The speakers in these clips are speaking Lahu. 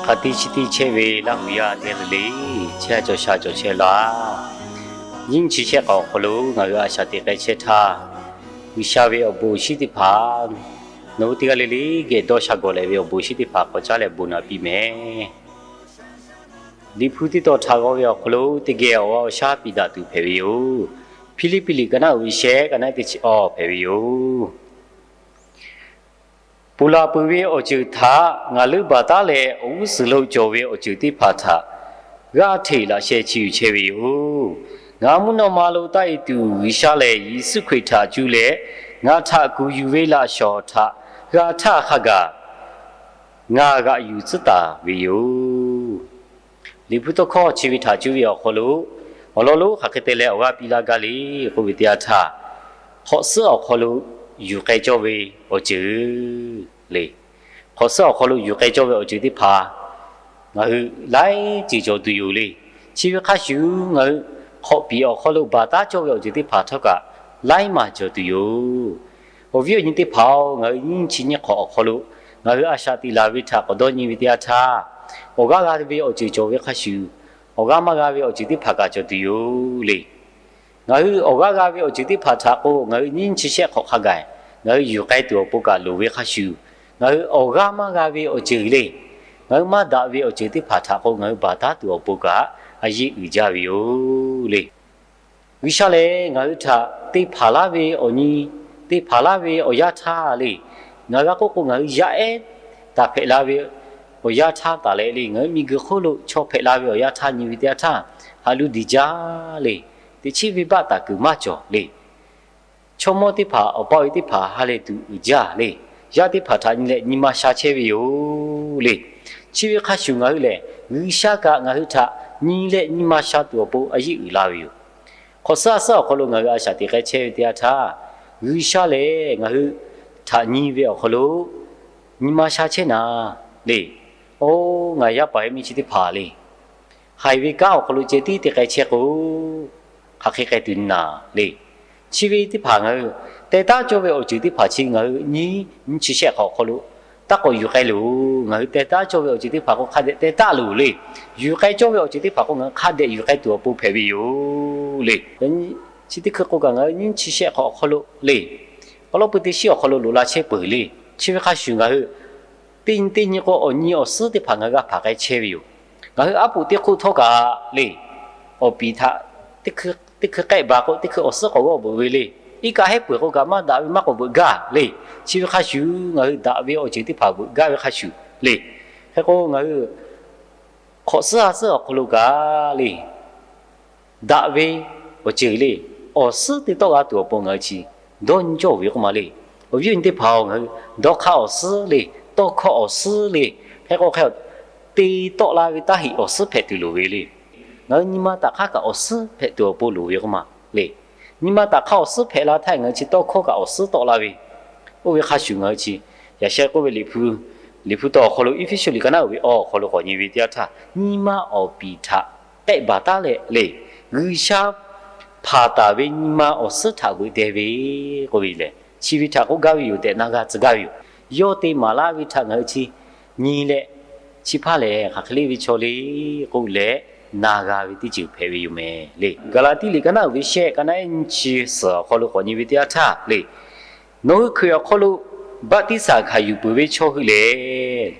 Hk'a tiꞈ chi tiꞈ chehˇ ve Laˇ huˍ yaˇ teˇ g'aˇ le le, chehˇ sha cawˬ sha cawˬ chehˇ laˇ. Nyiˇ nyi chi shehˆ k'awꞈ awˬ hk'aw lo ngaˬ hui a shaꞈ teꞈ k'ai chehˇ htaˇ, G'uiˬsha ve awˬ bon awˬ shinˉ teˇ hpaˍ, nawˬ hui teˇ g'aˇ le le geh dawˇ sha gawˬ leh ve awˬ bon awˬ shinˉ teˇ hpaˍ k'awꞈ caˉ leh bon naꞈ piˇ mehˍ. Liꞈ hpu teˇ tawn htaꞈ g'aw ve awˬ hk'aw lo teˇ geh awˬ g'aˇ awˬ shaˉ piˇ daꞈ tuˬ hpehꞈ ve yoˬ. Hpiˇliˇpiˆ liꞈ ka naˆ uiˍ ve shehˆ, ka naˆ teˇ chi awˬ hpehꞈ ve yoˬ. Ponˬ laˬ peuˬ ve awˬ ceuˬ htaꞈ ngaˬ leuˉ baˬ taˉ leh, awˬ g'uˇ suhˍ lo cawˬ ve awˬ ceuˬ teˇ hpaˍ htaꞈ g'aˇ hteꞈ laꞈ sheh chi yuˬ chehˇ ve yoˬ. Ngaˬ mvuhˇ naw ma lo taˆ e tuˬ G'uiˬsha lehˬ, Yeˍsuˆ Hkriꞈ htaꞈ cuˇ leh ngaˬ htaꞈ kuˬ yuˬ ve laꞈ shawˍ htaꞈ g'a htaˇ hk'a gaˬ ngaˬ g'aꞈ yuˬ tcuhˉ taˍ ve yoˬ. Liꞈ hpu tawˇ hkawˇ chi ve htaꞈ cuˇ ve awˬ hk'aw lo awˬ lawn lonˉ hk'aˬ hk'e te leh awˬ g'aˇ piˇ laˇ gaˇ le k'oˆ ve teˇ yanˇ htaˇ, hk'awꞈ suhˉ awˬ hk'aw lo yuˬ k'ai cawˇ ve awˬ ceuˬ le. Hk'awꞈ suhˉ awˬ hk'aw lo yuˬ k'ai cawˇ ve awˬ ceuˬ teˇ hpaˍ ngaˬ hui laiˉ ceuˬ cawˬ tuˬ yoˬ le. Chi ve hk'a shuˍ ngaˬ hui hk'awꞈ piˍ awˬ hk'aw lo baˬ taˉ cawˇ ve awˬ ceuˬ teˇ hpaˍ htawˇ kaꞈ laiˉ maˬ cawˬ tuˬ yoˬ. Awˬ viˉ awˬ nyi teˇ hpaˍ-oˬ, ngaˬ hui nyiˇ chi nyiˇ hk'awꞈ awˬ hk'aw lo ngaˬ hui a shaꞈ teꞈ laˬ ve htaꞈ k'awꞈ dawˇ nyi ve teˇ yanˇ htaˇ, awˬ g'aˇ g'a ve awˬ ceuˬ cawˬ ve hk'a shuˍ, awˬ g'aˇ maˇ g'a ve awˬ ceuˬ teˇ hpaˍ kaꞈ cawˬ tuˬ yoˬ le. Ngaˬ hui awˬ g'aˇ g'a ve awˬ ceuˬ teˇ hpaˍ htaꞈ k'o, ngaˬ hui nyiˇ chi shehˆ hk'awꞈ hk'a gaˬ ngaˬ hui yuˬ k'ai tuˬ awˬ pon kaꞈ loˍ ve hk'a shuˍ, ngaˬ hui awˬ g'aˇ maˇ g'a ve awˬ ceuˬ le, ngaˬ hui maˇ daꞈ ve awˬ ceuˬ teˇ hpaˍ htaꞈ k'o, ngaˬ hui baˬ taˉ tuˬ awˬ pon kaꞈ a yeˆ uiˍ jaˇ ve yoˬ le. G'uiˬsha lehˬ, ngaˬ hui htaꞈ te hpanˍ laˇ ve awˬ nyi, te hpanˍ laˇ ve awˬ yanˇ htaˇ le, ngaˬ hui g'a k'oˆ k'o, ngaˬ hui yaˇ ehˉ taˍ hpehꞈ la ve awˬ yanˇ htaˇ taˍ leh le, ngaˬ hui miˬguiˬ hk'oˆ lo chaw hpehꞈ la ve awˬ yanˇ htaˇ nyi ve teˇ yanˇ htaˇ, haꞈ lu diˬ jaˇ le. Teꞈ chiˉ venˇbaˆ taˍ kuiˬ maˇ cawˬ le. Chaw mawˇ teˇ hpaˍ, awˬ pa awˬ e teˇ hpaˍ ha lehˬ tuˬ uiˍ jaˇ le. Yaˇ teˇ hpaˍ htaꞈ nyi leh nyi ma sha chehˇ ve yoˬ le. Chi ve hk'a shuˍ ngaˬ hui lehˬ, G'uiˬsha kaꞈ ngaˬ hui htaꞈ nyi leh nyi ma sha tuˬ awˬ pon a yeˆ uiˍ la ve yoˬ. Hk'awꞈ suhˉ a suhˉ awˬ hk'aw lo ngaˬ hui a shaꞈ teꞈ k'ai chehˇ ve teˇ yanˇ htaˇ, G'uiˬsha lehˬ ngaˬ hui htaꞈ nyi ve awˬ hk'aw lo nyi ma sha chehˇ naˍ le. Oˇ, ngaˬ yaˇ paˍ yaˇ miˇ chi teˇ hpaˍ le, haiˬ ve kanˉ awˬ hk'aw lo ceh tiˉ te k'ai chehˇ k'o, hk'aˬ hk'e k'ai tuˬ naˍ le. Chi ve teˇ hpaˍ ngaˬ hui teh taˉ cawˇ ve awˬ ceuˬ teˇ hpaˍ chi ngaˬ hui nyiˇ nyiˇ chi shehˆ hk'awꞈ awˬ hk'aw lo taˇ k'awꞈ yuˬ k'ai loˬ. Ngaˬ hui teh taˉ cawˇ ve awˬ ceuˬ teˇ hpaˍ k'o hk'a dehꞈ teh taˉ loˬ le. Yuˬ k'ai cawˇ ve awˬ ceuˬ teˇ hpaˍ k'o ngaˬ hui hk'a dehꞈ yuˬ k'ai tuˬ awˬ pon hpehꞈ ve yoˬ le. Chi teˇ hkui k'o kaꞈ ngaˬ hui nyiˇ chi shehˆ hk'awꞈ awˬ hk'aw lo le, awˬ lawn peu teˇ shiˉ awˬ hk'aw lo loꞈ la chehˇ peuˬ le. Chi ve hk'a shuˍ ngaˬ hui teˇ nyi teˇ nyi k'o awˬ nyi awˬ suhˉ teˇ hpaˍ ngaˬ hui g'a hpanˍ k'ai chehˇ ve yoˬ. Ngaˬ hui aˉ poꞈ teˇ hk'oˆ htawˇ kaꞈ le, awˬ piˍ htaꞈ teˇ hkui k'ehˆ baˬ k'o teˇ hkui awˬ suhˉ k'awꞈ g'awˇ veuꞈ ve le. Iˉ kaˆ hehˉ peuˬ k'o kaꞈ maˇ daꞈ ve maˇ k'awꞈ veuꞈ gaˇ le. Chi ve hk'a shuˍ ngaˬ hui daꞈ ve awˬ ceuˬ teˇ hpaˍ veuꞈ gaˇ ve hk'a shuˍ le. Hk'e k'o ngaˬ hui hk'awꞈ suhˉ ha suhˉ awˬ hk'aw lo kaꞈ le, daꞈ ve awˬ ceuˬ le, awˬ suhˉ te tawˆ g'a tuˬ awˬ pon ngaˬ hui chi dawˇ nyi cawˇ ve k'oˆ ma le. Awˬ viˉ awˬ nyi teˇ hpaˍ-oˬ, ngaˬ hui dawˇ hk'aˇ awˬ suhˉ le, tawˇ hkawˇ awˬ suhˉ le, hk'e k'o hk'e te tawˆ la ve taˇ heꞈ awˬ suhˉ hpehꞈ tuˬ loˍ ve le. Ngaˬ hui nyi ma taꞈ hk'aˇ kaꞈ awˬ suhˉ hpehꞈ tuˬ awˬ pon loˍ ve k'oˆ ma le. Nyi ma taꞈ hk'aˇ awˬ suhˉ hpehꞈ la htaˇ ngaˬ hui chi tawˇ hkawˇ kaꞈ awˬ suhˉ tawˆ la ve, oˇ ve hk'a shuˍ ngaˬ hui chi yaꞈ sheh k'oˆ ve Liꞈ hpu, Liꞈ hpu taw awˬ hk'aw lo Eˇfeˇsuꞈ liꞈ ka naˆ uiˍ ve awˬ awˬ hk'aw lo k'awꞈ nyi ve teˇ yanˇ htaˇ, nyi ma awˬ piˍ htaꞈ k'ehˆ baˬ taˉ leh le, G'uiˬsha hpanˍ taˍ ve nyi ma awˬ suhˉ htaꞈ veuꞈ deh ve k'oˆ ve lehˬ, chi ve htaꞈ k'oˆ gaˇ ve yoˬ tehꞈ na g'a tcuh gaˇ ve yoˬ. Yawˇ te maˍ laˇ ve htaꞈ ngaˬ hui chi nyi leh, chi hpaˇ lehˬ hk'aˬ hk'e le ve chaw le k'oˆ leh na g'a ve teˇ ceuˬ hpehꞈ ve yoˬ mehˍ le. Gaˍlaˍtiˆ liꞈ ka naˆ uiˍ ve shehˆ, ka naˆ ehˉ nyiˇ chi suhˍ awˬ hk'aw lo k'awꞈ nyi ve teˇ yanˇ htaˇ le, nawˬ hui Hkriꞈ awˬ hk'aw lo baˆtiˆsaˬ hkanˍ yuˬ peuˬ ve chaw hui lehˬ,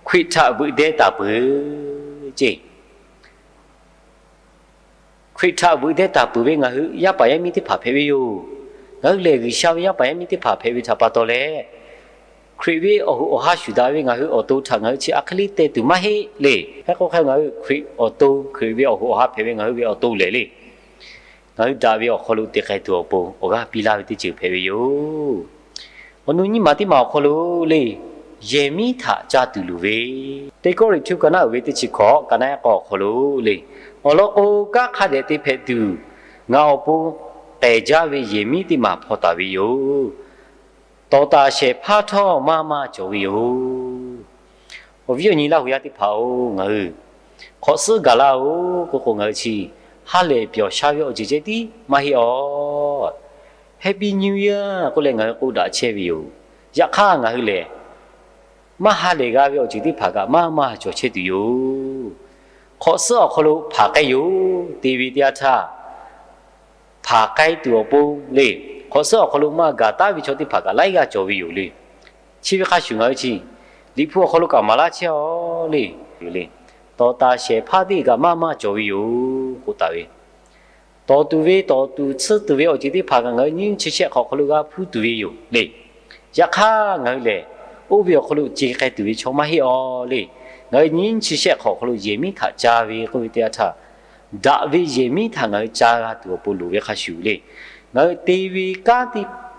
Hkriꞈ htaꞈ veuꞈ deh taˍ peuˬ ceˇ. Hkriꞈ htaꞈ veuꞈ deh taˍ peuˬ ve ngaˬ hui yaˇ paˍ yaˇ miˇ teˇ hpaˍ hpehꞈ ve yoˬ. Ngaˬ hui lehˬ G'uiˬsha ve yaˇ paˍ yaˇ miˇ teˇ hpaˍ hpehꞈ ve htaꞈ pa taw leh, Hkriꞈ ve awˬ hoꞈ awˬ ha shuˍ daꞈ ve ngaˬ hui awˬ to htaꞈ ngaˬ hui chi a hk'e le teh tuˬ maˇ heˆ le. Hk'e k'o hk'e ngaˬ hui Hkriꞈ awˬ to, Hkriꞈ ve awˬ hoꞈ awˬ ha hpehꞈ ve ngaˬ hui ve awˬ to lehˬ le, ngaˬ hui daꞈ ve awˬ hk'aw lo te k'ai tuˬ awˬ pon awˬ g'aˇ piˇ laˇ ve teˇ ceuˬ hpehꞈ ve yoˬ. Awˬ nu nyiˇ maˬ teˇ maˬ awˬ hk'aw lo le, yehˬ miˉ htaꞈ caˇ tuˬ loˍ ve, teˇ Kawˇrenˍhtuˆ ka naˆ uiˍ ve teˇ chi hkawꞈ, ka naˆ ehˉ k'awˇ awˬ hk'aw lo le, awˬ lawn k'o, kanˉ hk'a dehꞈ te hpehꞈ tuˬ ngaˬ awˬ pon k'ehˬ jaˇ ve yehˬ miˉ teˇ maˬ hpaw taˍ ve yoˬ. Tawˍ taˍ shehˍ hpaˇ htawˇ maˇ maˇ cawˬ ve yoˬ. Awˬ viˉ awˬ nyi Laˇ huˍ yaˇ teˇ hpaˍ-oˬ, ngaˬ hui hk'awꞈ suhˉ gaˬ laˇ-oˬ k'oˆ k'o, ngaˬ hui chi ha lehˬ pyawˬ sha ve awˬ ceuˬ ceh tiˉ maˇ heˆ awˬ. Happy New Year k'oˆ leh ngaˬ hui k'oˆ daꞈ chehˇ ve yoˬ. Yaꞈ hk'aˇ ngaˬ hui lehˬ, maˇ ha lehˬ g'a ve awˬ ceuˬ teˇ hpaˍ kaꞈ maˇ maˇ cawˬ chehˇ tuˬ yoˬ. Hk'awꞈ suhˉ awˬ hk'aw lo hpaˍ k'ai yoˬ te ve teˇ yanˇ htaˇ, hpaˍ k'ai tuˬ awˬ pon le. Hk'awꞈ suhˉ awˬ hk'aw lo maˇ gaˬ taˉ ve chaw teˇ hpaˍ kaꞈ laiˉ g'aˇ cawˬ ve yoˬ le. Chi ve hk'a shuˍ ngaˬ hui chi Liꞈ hpu awˬ hk'aw lo kaꞈ maˍ laˇ chehˇ a le. Tawˍ taˍ shehˍ hpaˇ teˇ g'aˇ kaꞈ maˇ maˇ cawˬ ve yoˬ k'oˆ taˍ ve. Tawˍ tuˬ ve, tawˍ tuˬ tsuhˇ tuˬ ve awˬ ceuˬ teˇ hpaˍ kaꞈ ngaˬ hui nyiˇ chi shehˆ hk'awꞈ awˬ hk'aw lo g'a hpuˇ tuˬ ve yoˬ le. Yaꞈ hk'aˇ ngaˬ hui lehˬ, oˇ ve awˬ hk'aw lo ce k'ai tuˬ ve chaw maˇ heˆ a le. Ngaˬ hui nyiˇ chi shehˆ hk'awꞈ awˬ hk'aw lo yehˬ miˉ htaꞈ ca ve k'oˆ ve teˇ yanˇ htaˇ, daꞈ ve yehˬ miˉ htaꞈ ngaˬ hui ca g'a tuˬ awˬ pon loˍ ve hk'a shuˍ le. Ngaˬ hui te ve kanˉ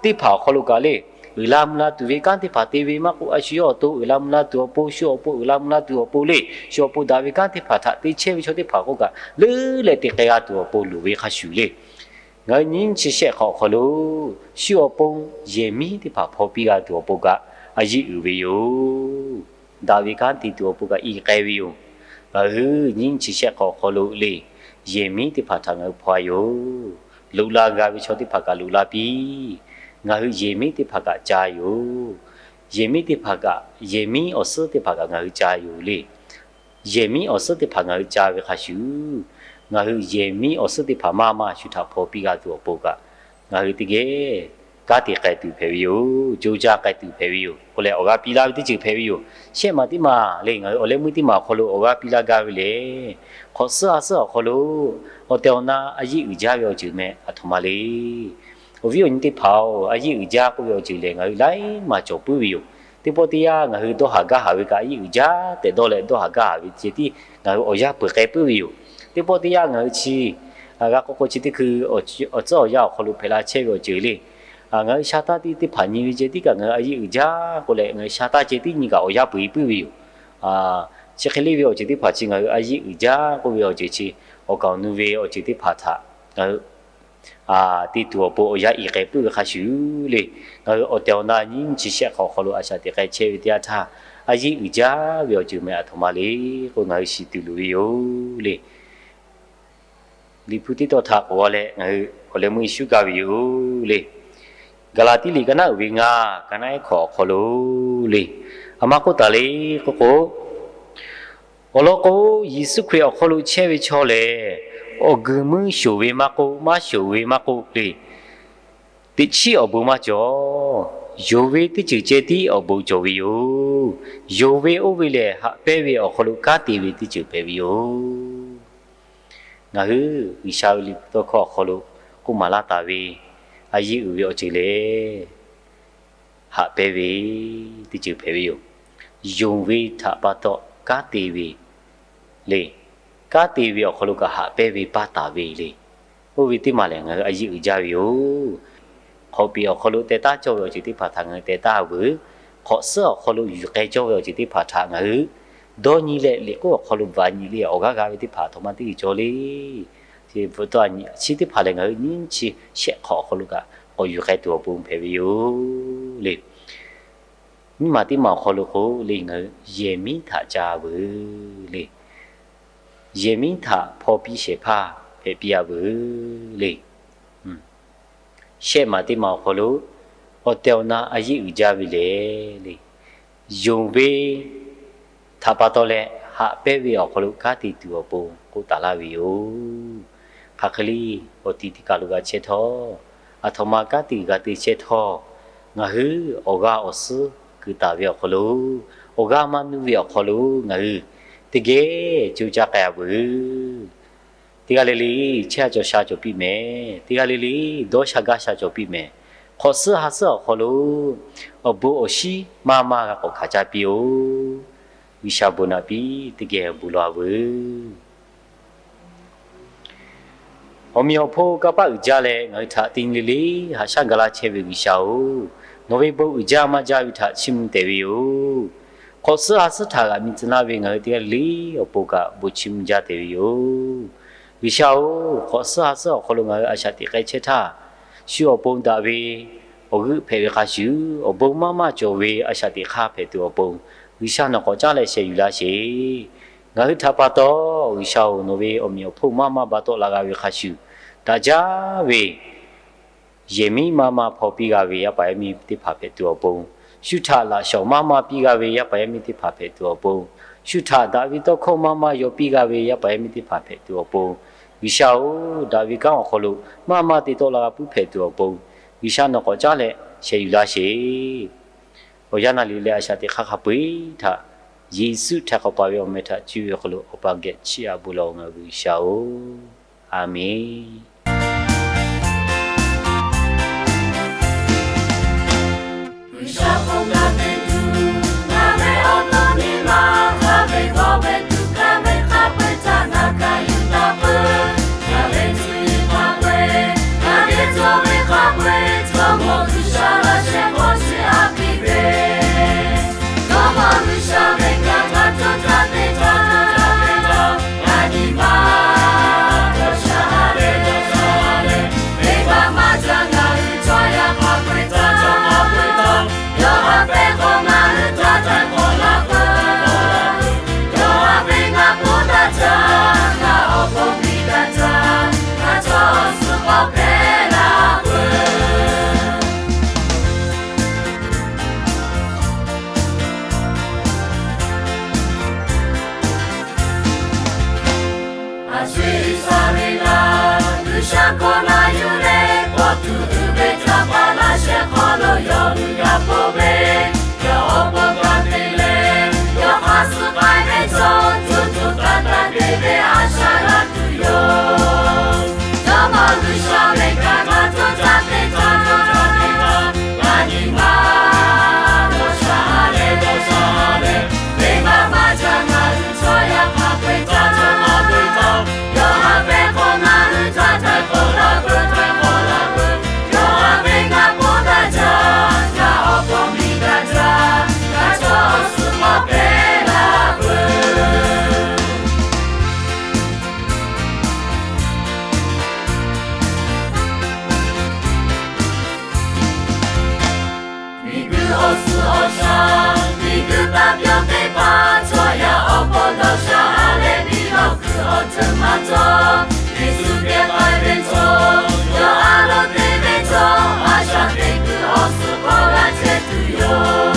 teˇ hpaˍ awˬ hk'aw lo kaꞈ le, uiˍ la mvuh la tuˬ ve kanˉ teˇ hpaˍ te ve maˇ k'oˆ, a shu yawˇ awˬ to uiˍ la mvuh la tuˬ awˬ pon, shu awˬ pon uiˍ la mvuh la tuˬ awˬ pon le, shu awˬ pon daꞈ ve kanˉ teˇ hpaˍ htaꞈ te chehˇ ve chaw teˇ hpaˍ k'oˆ kaꞈ leuˉ leh te k'ai g'a tuˬ awˬ pon loˍ ve hk'a shuˍ le. Ngaˬ hui nyiˇ chi shehˆ hk'awꞈ awˬ hk'aw lo shu awˬ pon yehˬ miˉ teˇ hpaˍ hpaw piˇ g'a tuˬ awˬ pon kaꞈ a yeˆ uiˍ ve yoˬ. Daꞈ ve kanˉ te tuˬ awˬ pon kaꞈ i k'ai ve yoˬ. Ngaˬ hui nyiˇ chi shehˆ hk'awꞈ awˬ hk'aw lo le, yehˬ miˉ teˇ hpaˍ htaꞈ ngaˬ hui hpaw a yoˬ. Loꞈ la g'a ve chaw teˇ hpaˍ kaꞈ loꞈ la piˇ. Ngaˬ hui yehˬ miˉ teˇ hpaˍ kaꞈ ca yoˬ. Yehˬ miˉ teˇ hpaˍ kaꞈ, yehˬ miˉ awˬ suhˉ teˇ hpaˍ kaꞈ ngaˬ hui ca yoˬ le. Yehˬ miˉ awˬ suhˉ teˇ hpaˍ ngaˬ hui ca ve hk'a shuˍ, ngaˬ hui yehˬ miˉ awˬ suhˉ teˇ hpaˍ maˇ maˇ shu htaꞈ hpaw piˇ g'a tuˬ awˬ pon kaꞈ, ngaˬ hui teˇ geh kanˉ te k'ai tuˬ hpehꞈ ve yoˬ. Co jaˇ k'ai tuˬ hpehꞈ ve yoˬ. K'oˆ leh awˬ g'aˇ piˇ laˇ ve teˇ ceuˬ hpehꞈ ve yoˬ. Shehˆ maˬ teˇ maˬ le, ngaˬ hui awˬ leh meuˇ teˇ maˬ awˬ hk'aw lo awˬ g'aˇ piˇ laˇ gaˇ ve lehˬ, hk'awꞈ suhˉ ha suhˉ awˬ hk'aw lo awˬ tehˬ awˬ na a yeˆ uiˍ jaˇ ve awˬ ceuˬ meh aˬ htoꞈ ma le. Awˬ viˉ awˬ nyi teˇ hpaˍ-oˬ, a yeˆ uiˍ jaˇ k'oˆ ve awˬ ceuˬ lehˬ ngaˬ hui laiˉ maˬ cawˬ puiˉ ve yoˬ. Teˇ pawˆ teˇ yanˇ ngaˬ hui dawˇ haˍ gaˇ haˍ ve kaꞈ a yeˆ uiˍ jaˇ tehꞈ dawˇ leh dawˇ haˍ gaˇ haˍ ve ceh tiˉ ngaˬ hui awˬ yanˇ peuˬ k'ai puiˉ ve yoˬ. Teˇ pawˆ teˇ yanˇ ngaˬ hui chi g'a k'o k'o chi teˇ hkui awˬ tcuhˉ awˬ yanˇ awˬ hk'aw lo hpehꞈ la chehˇ ve awˬ ceuˬ le. Ngaˬ hui sha taˇ tiˉ teˇ hpaˍ nyi ve ceh tiˉ kaꞈ ngaˬ hui a yeˆ uiˍ jaˇ k'oˆ leh ngaˬ hui sha taˇ ceh tiˉ nyi kaꞈ awˬ yanˇ peuˬ e puiˉ ve yoˬ. Chi hk'e le ve awˬ ceuˬ teˇ hpaˍ chi ngaˬ hui a yeˆ uiˍ jaˇ k'oˆ ve awˬ ceuˬ chi awˬ kaˍ awˬ nu ve awˬ ceuˬ teˇ hpaˍ htaꞈ ngaˬ hui te tuˬ awˬ pon awˬ yanˇ i k'ai puiˉ ve hk'a shuˍ le. Ngaˬ hui awˬ tehˬ awˬ na nyiˇ chi shehˆ hk'awꞈ awˬ hk'aw lo a shaꞈ teꞈ k'ai chehˇ ve teˇ yanˇ htaˇ, a yeˆ uiˍ jaˇ ve awˬ ceuˬ meh aˬ htoꞈ ma le k'o ngaˬ hui shiˍ tuˬ loˍ ve yoˬ le. Liꞈ hpu teˇ tawn htaꞈ k'oˆ leh ngaˬ hui awˬ leh meuˇ shuˉ gaˇ ve yoˬ le. Gaˍlaˍtiˆ liꞈ ka naˆ uiˍ ve ngaˬ, ka naˆ ehˉ hkawꞈ awˬ hk'aw lo le, a ma k'oˆ taˍ le k'oˆ k'o, awˬ lawn k'o, Yeˍsuˆ Hkriꞈ awˬ hk'aw lo chehˇ ve chaw lehˬ, awˬ guiˬ meuˇ shoˍ ve maˇ k'oˆ, maˇ shoˍ ve maˇ k'oˆ le, teꞈ chiˉ awˬ bon maˇ cawˬ. Yonˍ ve teˇ ceuˬ ceh tiˉ awˬ bon cawˬ ve yoˬ. Yonˍ ve oˇ ve lehˬ, haꞈ pehnˇ ve awˬ hk'aw lo kanˉ te ve teˇ ceuˬ hpehꞈ ve yoˬ. Ngaˬ hui G'uiˬsha ve liꞈ hpu tawˇ hkawˇ awˬ hk'aw lo k'oˆ maˍ laˇ taˍ ve, a yeˆ uiˍ ve awˬ ceuˬ lehˬ, haꞈ pehnˇ ve teˇ ceuˬ hpehꞈ ve yoˬ. Yonˍ ve htaꞈ pa taw kanˉ te ve le. Kanˉ te ve awˬ hk'aw lo kaꞈ haꞈ pehnˇ ve paˇ taˍ ve le. Oˇ ve teˇ maˬ lehˬ ngaˬ hui a yeˆ uiˍ jaˇ ve yoˬ. Hk'awꞈ peˍ awˬ hk'aw lo teh taˉ cawˇ ve awˬ ceuˬ teˇ hpaˍ htaꞈ ngaˬ hui teh taˉ veuˬ. Hk'awꞈ suhˉ awˬ hk'aw lo yuˬ k'ai cawˇ ve awˬ ceuˬ teˇ hpaˍ htaꞈ ngaˬ hui dawˇ nyi leh liꞈ k'oˆ awˬ hk'aw lo bvuhꞈ nyi le awˬ g'aˇ g'a ve teˇ hpaˍ a htoꞈ ma teˇ g'uiˬ cawˬ le. Chi teˇ hpaˍ lehˬ ngaˬ hui nyiˇ chi shehˆ hk'awꞈ awˬ hk'aw lo kaꞈ k'awꞈ yuˬ k'ai tuˬ awˬ pon hpehꞈ ve yoˬ le. Nyiˇ maˬ teˇ maˬ awˬ hk'aw lo k'o le ngaˬ hui yehˬ miˉ htaꞈ ca veuˬ le. Yehˬ miˉ htaꞈ hpaw piˇ shehˍ hpaˇ hpehꞈ piˇ a veuˬ le. Shehˆ maˬ teˇ maˬ awˬ hk'aw lo awˬ tehˬ awˬ na a yeˆ uiˍ jaˇ ve lehˬ le, yonˍ ve htaꞈ pa taw leh haꞈ pehnˇ ve awˬ hk'aw lo kanˉ te tuˬ awˬ pon k'oˆ taˍ laˇ ve yoˬ. Hk'aˬ hk'e le, awˬ ti teˇ kaˬ lo g'a chehˇ htawˇ, aˬ htoꞈ ma kanˉ te g'a te chehˇ htawˇ, ngaˬ hui awˬ g'aˇ awˬ suhˉ keu taˍ ve awˬ hk'aw lo, awˬ g'aˇ maˇ nuˇ ve awˬ hk'aw lo ngaˬ hui teˇ geh co caˇ k'ai a veuˬ. Teˇ g'aˇ le le chehˇ sha cawˬ sha cawˬ piˇ mehˍ. Teˇ g'aˇ le le dawˇ sha gaˇ sha cawˬ piˇ mehˍ. Hk'awꞈ suhˉ ha suhˉ awˬ hk'aw lo awˬ bon awˬ shinˉ maˇ maˇ g'a k'awꞈ hkanˍ caˇ piˇ-oˬ. G'uiˬsha bon naꞈ piˇ teˇ geh awˬ bon lawˬ a veuˬ. Awˬ meꞈ awˬ hponˇ kanˇ paˆ uiˍ jaˇ leh ngaˬ hui htaꞈ teˇ nyi le le haꞈ shaˉ ga laˇ chehˇ ve G'uiˬsha-oˬ, nawˬ ve bon uiˍ jaˇ maˇ jaˇ ve htaꞈ chiˇ mvuh tehꞈ ve yoˬ. Hk'awꞈ suhˉ ha suhˉ htaꞈ g'aꞈ mi tcuh laˇ ve ngaˬ hui teˇ g'aˇ le le awˬ pon kaꞈ bon chiˇ mvuh jaˇ tehꞈ ve yoˬ. G'uiˬsha-oˬ, hk'awꞈ suhˉ ha suhˉ awˬ hk'aw lo ngaˬ hui a shaꞈ teꞈ k'ai chehˇ htaˇ, shu awˬ pon daꞈ ve awˬ g'euˆ hpehꞈ ve hk'a shuˍ, awˬ bon maˇ maˇ cawˬ ve a shaꞈ teꞈ hk'aˇ hpehꞈ tuˬ awˬ pon, G'uiˬsha nawˬ k'awꞈ caˉ leh sheh yuˬ laˇ sheˍ. Ngaˬ hui htaꞈ pa taw, G'uiˬsha-oˬ, nawˬ ve awˬ meꞈ awˬ hponˇ maˇ maˇ ba tawˆ la g'a ve hk'a shuˍ, daꞈ jaˇ ve yehˬ miˉ maˇ maˇ hpaw piˇ g'a ve yaˇ paˍ yaˇ miˇ teˇ hpaˍ hpehꞈ tuˬ awˬ pon, Shu htaꞈ laꞈ shawˍ maˇ maˇ piˇ g'a ve yaˇ paˍ yaˇ miˇ teˇ hpaˍ hpehꞈ tuˬ awˬ pon, shu htaꞈ daꞈ ve tawˇ hkawˇ maˇ maˇ yaw piˇ g'a ve yaˇ paˍ yaˇ miˇ teˇ hpaˍ hpehꞈ tuˬ awˬ pon, G'uiˬsha-oˬ, daꞈ ve kanˉ awˬ hk'aw lo maˇ maˇ te tawˆ la g'a puiˉ hpehꞈ tuˬ awˬ pon, G'uiˬsha nawˬ k'awꞈ caˉ leh sheh yuˬ laˇ sheˍ. Awˬ yanˇ naˍ riˍ leh a shaꞈ teꞈ hk'aˇ hk'a peu-eˬ htaꞈ Yeˍsuˆ htaꞈ k'awꞈ paˍ ve awˬ meh htaꞈ cuˇ ve awˬ hk'aw lo Awˬ pa geh chiˇ aꞈ bon lawˬ ngaˬ hui ve G'uiˬsha-oˬ, Aˍmenˍ. G'uiˬsha hk'oˆ kaꞈ teˇ tuˬ, ngaˬ ve awˬ to nyi ma, ngaˬ ve g'awˇ ve tuˬ kaꞈ ve hk'a peu-eˬ htaꞈ ngaˬ kaꞈ yuˬ taˍ peuˬ. Ngaˬ ve cuˇ yiˍ hk'a peu-eˬ, ngaˬ geh cawˬ ve hk'a peu-eˬ, Jawˇmawˇ G'uiˬsha laꞈ sheh hk'aw chi a piˇ ve, Jawˇmawˇ G'uiˬsha ve kaꞈ ngaˬ co caˇ teˇ caˇ, ngaˬ nyi ma dawˇ sha leh dawˇ sha leh, venˇbaˆ maˇ jaˇ ngaˬ hui chaw yaˇ hk'a peu-eˬ htaꞈ, yawˇ ha hpehˇ k'o ngaˬ hui htaꞈ htaiˍ hk'awꞈ laˇ peuˬ. Yawˇ ha ve ngaˬ k'oˆ daꞈ jaˇ, ngaˬ awˬ bon biˇ daꞈ jaˇ, ngaˬ chaw awˬ suhˍ k'awꞈ hpehˇ laˇ peuˬ. Aˬ shu Iˉsaˍreˍlaˆ G'uiˬsha hkawˇ na yuˬ leh, kawˇ tuˬ uiˍ ve htaꞈ pa laꞈ sheh hk'aw lo yawˇ hui g'a ponˬ ve, yawˇ awˬ bon kanˉ te leh, yawˇ hk'aˇ suh k'ai ve chaw, co co taiˍ taiˍ te ve a shaꞈ g'a tuˬ yoˬ. Jawˇmawˇ G'uiˬsha ve kaꞈ ngaˬ co caˇ teˇ caˇ, co caˇ teˇ caˇ, ngaˬ nyi ma dawˇ sha leh dawˇ sha leh, venˇbaˆ maˇ jaˇ ngaˬ hui chaw yaˇ hk'a peu-eˬ htaꞈ, chaw hk'a peu-eˬ htaꞈ, yawˇ ha hpehˇ k'o ngaˬ hui htaꞈ htaiˍ hk'awꞈ laˇ peuˬ, htaiˍ hk'awꞈ laˇ peuˬ. Yawˇ ha ve ngaˬ k'oˆ daꞈ jaˇ, ngaˬ awˬ bon biˇ daꞈ jaˇ, ngaˬ chaw awˬ suhˍ k'awꞈ hpehˇ laˇ peuˬ. Miˬguiˬ awˬ suhˍ awˬ shaˍ, miˬguiˬ taˇ pyawˇ teˇ hpaˍ, chaw yaˇ awˬ pon dawˇ sha leh, miˬ lawˬ kuiˬ awˬ ceuˬ maˇ cawˬ. Yeˍsuˆ geh k'ai ve chaw, yawˇ a loˍ te ve chaw, a shaꞈ teꞈ kuiˬ awˬ suhˍ hk'aw g'a chehˇ tuˬ yoˬ.